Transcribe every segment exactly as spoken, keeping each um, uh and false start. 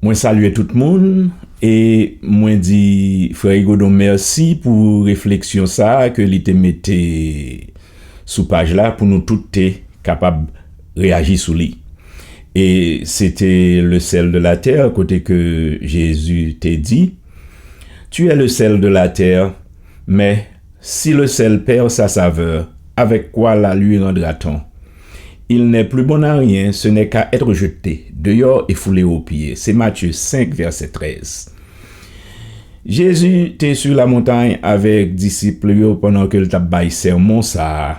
Mwen salye tout moun e mwen di Frè Rigodon mèsi pou refleksyon sa a ke li te mete sou paj la pou nou tout te kapab reyaji sou li. E se te le sel de la terre kote ke Jezi te di, Tu es le sel de la terre, mais si le sel perd sa saveur, avec quoi la lui rendra-t-on? Il n'est plus bon à rien, ce n'est qu'à être jeté dehors et foulé aux pieds. Se Matye senk, vèsè trèz. Jezi te sou lamontay avèk disip yo pandan ke l t ap bay sèmon sa a.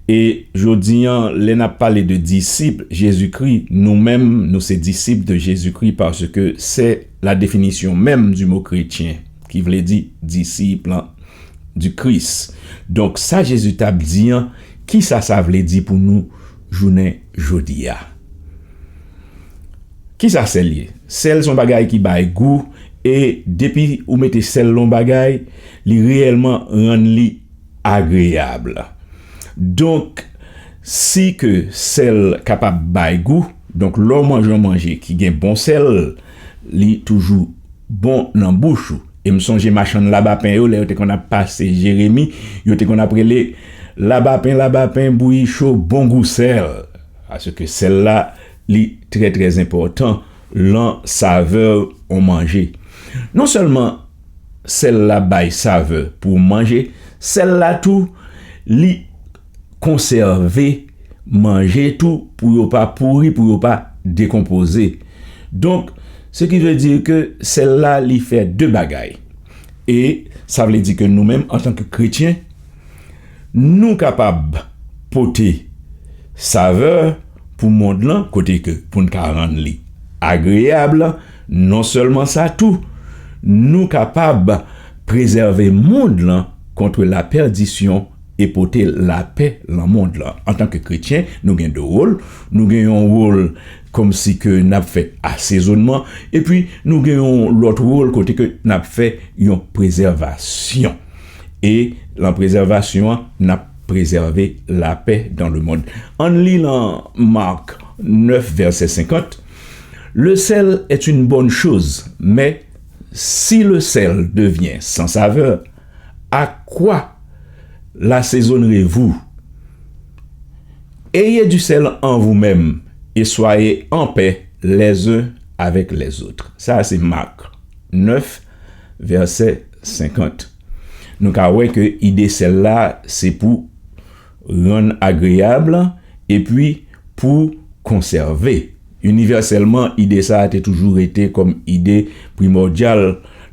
E jodi a, lè n ap pale de disip Jezikri, nou menm, nou se disip de Jezikri paske se la définition même du mot chrétien, ki vle di disip du Christ. Donk, sa Jezi t ap di an, kisa sa vle di pou nou jounen jodi a? Kisa sèl ye? Sèl se yon bagay ki bay gou, e depi ou mete sèl nan yon bagay, li reyèlman rann li agreyab. Donk, si ke sèl kapab bay gou, donk lè w manje yon manje ki gen bon sèl, li toujou bon nan bouch ou. E m sonje machann labapen yo, lè yo te konn ap pase Jeremi, yo te konn ap rele, Labapen, labapen, bouyi cho, bon gou sèl. Paske sèl la, li trè, trè enpòtan lan savè yon manje. Non sèlman sèl la bay savè pou manje, sèl la tou, li konsève manje tou pou yo pa pouri, pou yo pa dekonpoze. Donk, ce qui veut dire que sèl la, li fè de bagay. E sa vle di ke nou menm, antanke kretyen, nou kapab pote savè pou mond lan, kote ke pou n ka rann li agreyab, non sèlman sa tou, nou kapab prezève mond lan kont lapèdisyon e pote lapè lan mond lan. Antanke kretyen, nou gen de wòl. Nou gen yon wòl kòmsi ke n ap fè asezonman, epi nou gen yon lòt wòl kote ke n ap fè yon prezèvasyon. E lan prezèvasyon an, n ap prezève lapè dans le monde. Ann li lan Mark nèf, vèsè senkant, Le sel est une bonne chose, mais si le sel devient sans saveur, à quoi l'assaisonnerez-vous? Ayez du sel en vous-même et soyez en paix les uns avec les autres. Sa se Mak nèf, vèsè senkant. Nou ka wè ke ide sèl la se pou rann agreyab epi pou konsève. Inivèsèlman, ide sa a te toujou rete kòm ide primòdyal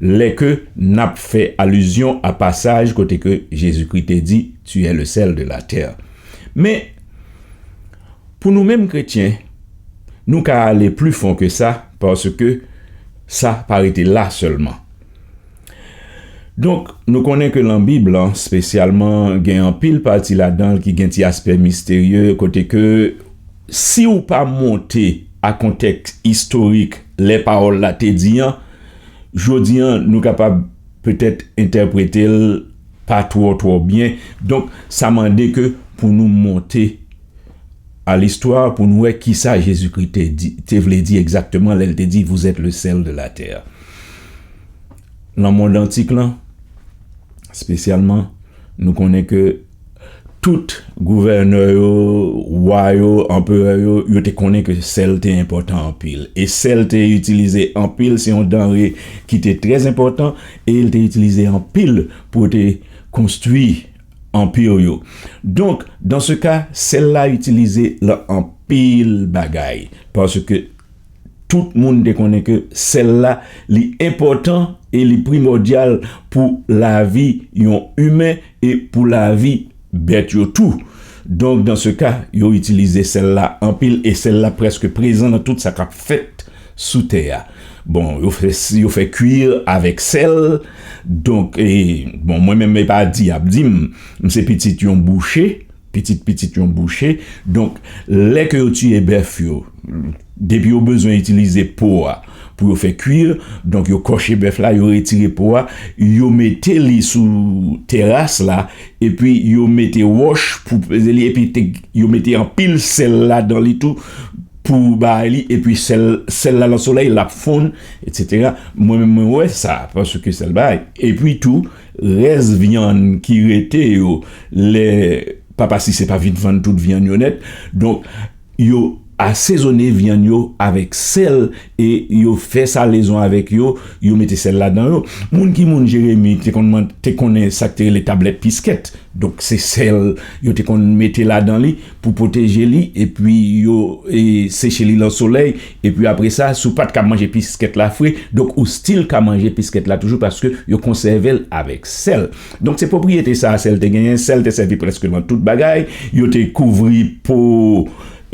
lè ke n ap fè alizyon a pasaj kote ke Jezikri te di, Tu es le sel de la terre. Men, pou nou menm kretyen, nou ka ale pli fon ke sa, paske sa pa rete la sèlman. Donk, nou konnen ke lan Bib lan, espesyalman, gen anpil pati ladan l ki gen ti aspè misterye, kote ke si w pa monte a kontèks istorik lè pawòl la te di an, jodi an, nou kapab petèt entèprete l pa twò, twò byen. Donk, sa mande ke pou nou monte a listwa pou n wè kisa Jezikri te di, te vle di egzakteman lè l te di, Vous êtes le sel de la terre. Nan mond antik lan, espesyalman, nou konnen ke tout gouvènè yo, wa yo, anperè yo, yo te konnen ke sèl te enpòtan anpil. E sèl te itilize anpil, se yon danre ki te trè enpòtan, e l te itilize anpil pou te konstwi anpi yo. Donk, dans ce cas, sèl la itilize lan anpil bagay. Paske tout moun te konnen ke sèl la, li enpòtan e li primòdyal pou lavi yon imen e pou lavi bèt yo tou. Donk, dans ce cas, yo itilize sèl la anpil e sèl la prèske prezan nan tout sa k ap fèt sou tè a. Bon, yo fè, yo fè kwi avèk sèl. Donk, e, bon, mwen menm, e pa di y ap di m, m se pitit yon bouche, pitit, pitit yon bouche. Donk, lè ke yo tiye bèf yo, depi yo bezwen itilize po a pou yo fè kwi, donk yo kòche bèf la, yo retire po a, yo mete li sou teras la, epi yo mete wòch pou peze li, epi te, yo mete anpil sèl ladan li tou, pou bay li, epi sèl, sèl la nan solèy, l ap fonn, etsetera. Mwen menm, mwen wè sa, paske sèl bay. Epi tou, rès vyann ki rete yo, lè papa Sise pa vin vann tout vyann yo nèt. Donk, yo asezone vyann yo avèk sèl e yo fè salezon avèk yo, yo mete sèl ladan yo. Moun ki moun Jeremi te konn, te konnen sa k te rele tablèt piskèt. Donk, se sèl yo te konn mete ladan li pou pwoteje li, epi yo e, seche li nan solèy, epi apre sa, si w pa t ka manje piskèt la fre, donk ou still ka manje piskèt la toujou paske yo konsève l avèk sèl. Donk, se pwopriyete sa a sèl te genyen, sèl te sèvi prèske nan tout bagay, yo te kouvri po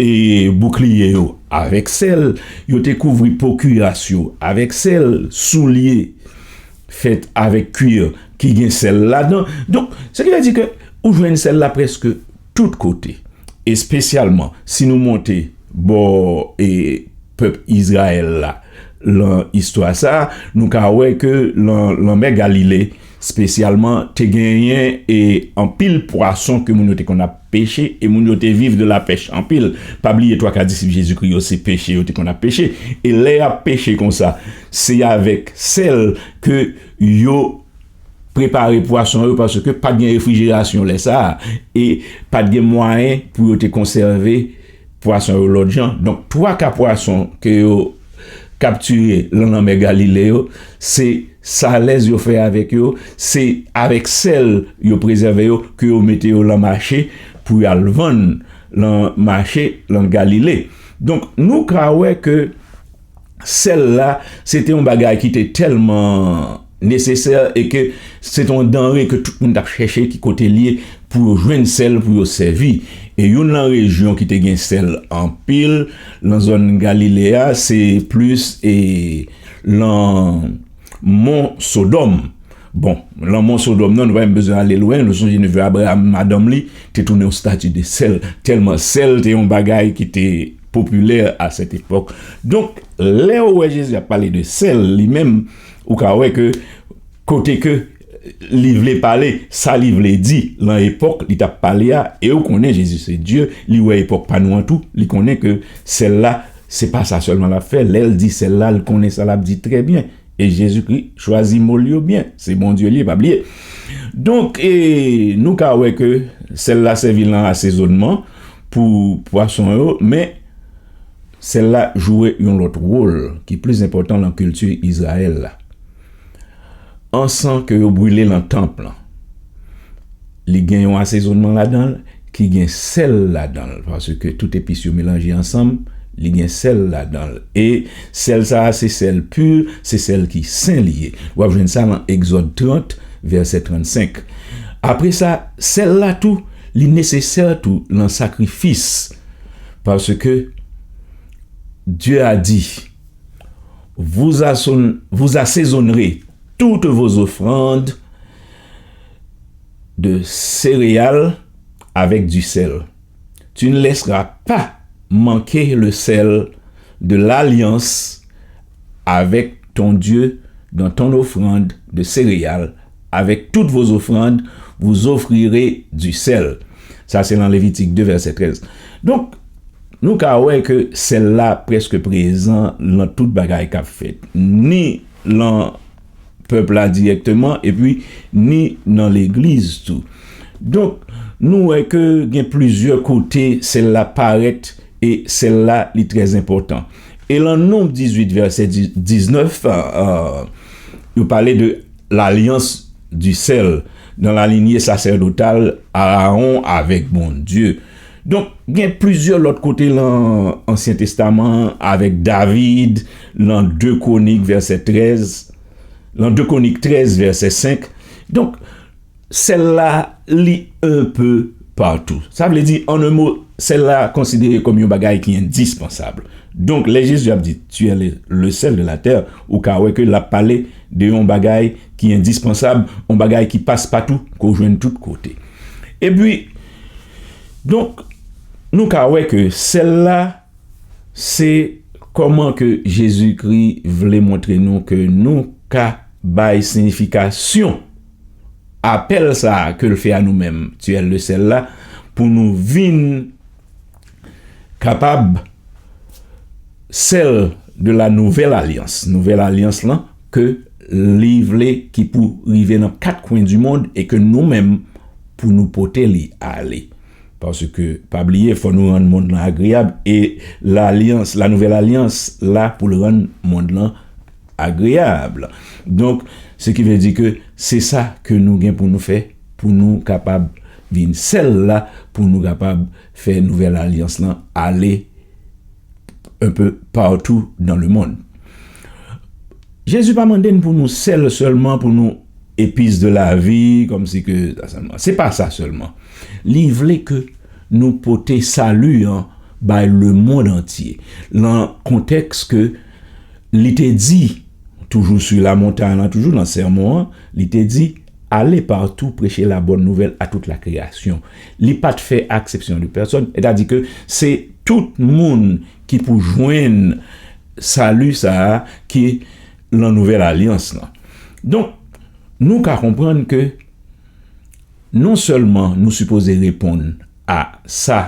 e boukliye yo avèk sèl, yo te kouvri po kiras yo avèk sèl, soulye fèt avèk kuir ki gen sèl ladan. Donk, sa ki vle di ke ou jwenn sèl la prèske tout kote. Espesyalman, si nou monte bò e pèp Izrayèl la, lan istwa sa a, nou ka wè ke lan lanmè Galile, espesyalman, te genyen e anpil pwason ke moun yo te konn ap peche, e moun yo te viv de la pèch anpil. Pa bliye twa ka disip Jezikri yo, se peche yo te konn ap peche. E lè y ap peche konsa, se avèk sèl ke yo prepare pwason yo, paske pa t gen refrijerasyon lè sa a, e pa t gen mwayen pou yo te konsève pwason yo lòt jan. Donk, twa ka pwason ke yo kaptire lan lanmè Galile yo, se salèz yo fè avèk yo, se avèk sèl yo prezève yo, ke yo mete yo lan mache pou y al vann lan mache lan Galile. Donk, nou ka wè ke sèl la, se te yon bagay ki te tèlman nesesè e ke se te yon danre ke tout moun t ap chèche ki kote l ye pou yo jwenn sèl pou yo sèvi. E youn lan rejyon ki te gen sèl anpil lan zòn Galile a, se plis e lan Mon Sodòm. Bon, lan Mon Sodòm nan, nou pa menm bezwen ale lwen, nou sonje neve Abraram, madanm li, te tounen yon stati de sèl, tèlman sèl te yon bagay ki te popilè a sèt epòk. Donk, lè ou wè Jezi ap pale de sèl, li menm, ou ka wè ke kote ke li vle pale, sa li vle di, lan epòk li t ap pale a, e ou konnen Jezi se Dye, li wè epòk pa nou an tou, li konnen ke sèl la, se pa sa sèlman l ap fè, lè l di sèl la, l konnen sa l ap di trè byen. E Jezikri chwazi mo l yo byen. Se Bondye li ye, pa bliye. Donk, e, nou ka wè ke sèl la sèvi lan asezonman pou pwason yo, men sèl la jwe yon lòt wòl ki plis enpòtan lan kilti Izrayèl la. Ansan ke yo brile lan tanp lan, li gen yon asezonman ladan l, ki gen sèl ladan l, paske tout epis yo melanje ansanm, li gen sèl ladan l. E sèl sa a, se sèl pi, se sèl ki sen li ye. W ap jwenn sa lan Egzòd trant, vèsè trannsenk. Apre sa, sèl la tou, li nesesè tou lan sakrifis, paske Dieu a dit, vous, asson- vous assaisonnerez toutes vos offrandes de céréales avec du sel. Tu ne laisseras pas manquer le sel de l'alliance avec ton Dieu dans ton offrande de céréales. Avec toutes vos offrandes, vous offrirez du sel. Sa se lan Levitik de, vèsè trèz. Donk, nou ka wè ke sèl la prèske prezan lan tout bagay k ap fèt, ni lan pèp la dirèkteman, epi ni nan legliz tou. Donk, nou wè ke gen plizyè kote sèl la parèt, e sèl la, li trè enpòtan. E lan Nonb dizuit, vèsè diznèf, euh, yo pale de l'alliance du sel dans la lignée sacerdotale Aaron avec Bondye. Donk, gen plizyè lòt kote lan Ansyen Testaman avèk David, lan de Kwonik, vèsè trèz, lan de Kwonik trèz, vèsè senk. Donk, sèl la, li un peu partout. Sa vle di, en un mot, sèl la konsidere kòm yon bagay ki endispansab. Donk, lè Jezi ap di, tu es le, le sel de la terre, ou ka wè ke l ap pale de yon bagay ki endispansab, yon bagay ki passe partout, ke w jwenn tout kote. Epi, donk, nou ka wè ke sèl la, se kòman ke Jezikri vle montre nou ke nou ka bay siyifikasyon apèl sa a ke l fè a nou menm, tu es le sel la, pou nou vin kapab sèl de la nouvèl alyans. Nouvèl alyans lan ke li vle ki pou rive nan kat kwen di mond e ke nou menm pou nou pote li ale. Paske, pa bliye, fò nou rann mond lan agreyab e lalyans, la nouvèl alyans la pou l rann mond lan agreyab. Donk, se ki vle di ke se sa ke nou gen pou nou fè, pou nou kapab vin sèl la, pou nou kapab fè nouvèl alyans lan ale un peu partout dans le monde. Jezi pa mande n pou nou sèl sèlman, pou nou épis de la vie, kòmsi ke sa sèlman. Se pa sa sèlman. Li vle ke nou pote sali an bay lemonn antye. Nan kontèks ke li te di, toujou sou lamontay lan, toujou nan sèmon an, li te di, allez partout, prêchez la bonne nouvelle à toute la création. Li pa t fè aksepsyon de pèsòn, sètadi ke se tout moun ki pou jwenn sali sa a ki nan nouvèl alyans lan. Donk, nou ka konprann ke non sèlman nou sipoze reponn a sa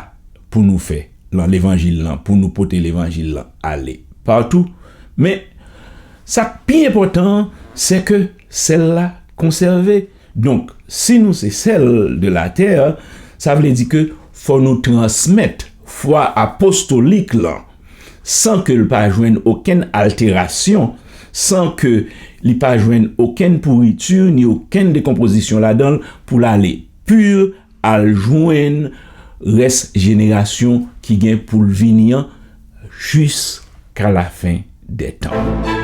pou nou fè nan levanjil lan, pou nou pote levanjil lan ale patou, men sa k pi enpòtan an, se ke sèl la konsève. Donk, si nou se sèl de la tè, sa vle di ke fò nou transmèt fwa apostolik lan san ke l pa jwenn okenn alterasyon, san ke li pa jwenn okenn pouriti ni okenn dekonpozisyon ladan l pou l ale pi al jwenn rès jenerasyon ki gen pou l vini an jiska lafen dè tan.